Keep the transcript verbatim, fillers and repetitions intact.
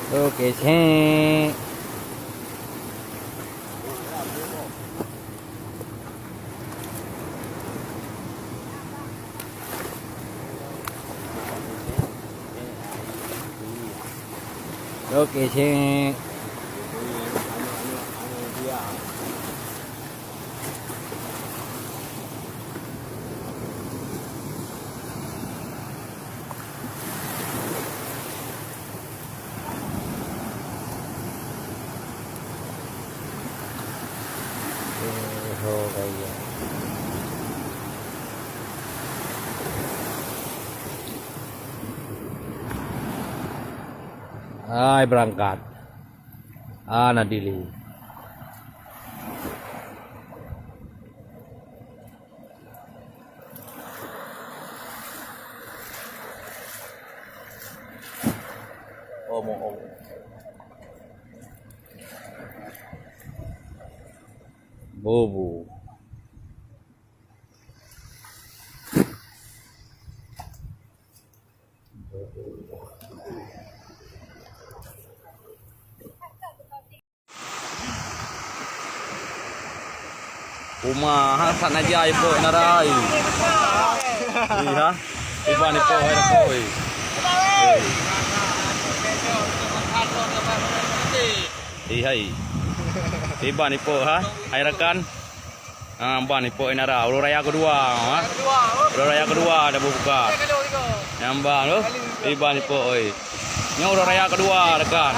Oke, cek. Oke, cek. Eh, ho, kaya. Hai, berangkat. Ah, Nadili. Oh, mau, oh. Bobo. Uma, ha, sat na jai po na rai. Ih, ha. Iban ipo, hai, ipo, eh. Ih, hai. Iban ipo, ha. Hai, rakan. Ah, ban ipo inara, uroe raya kedua, ha? Uroe raya kedua dah buka. Nyang ban tu, iban ipo, oi. Nyoe uroe raya kedua dekat.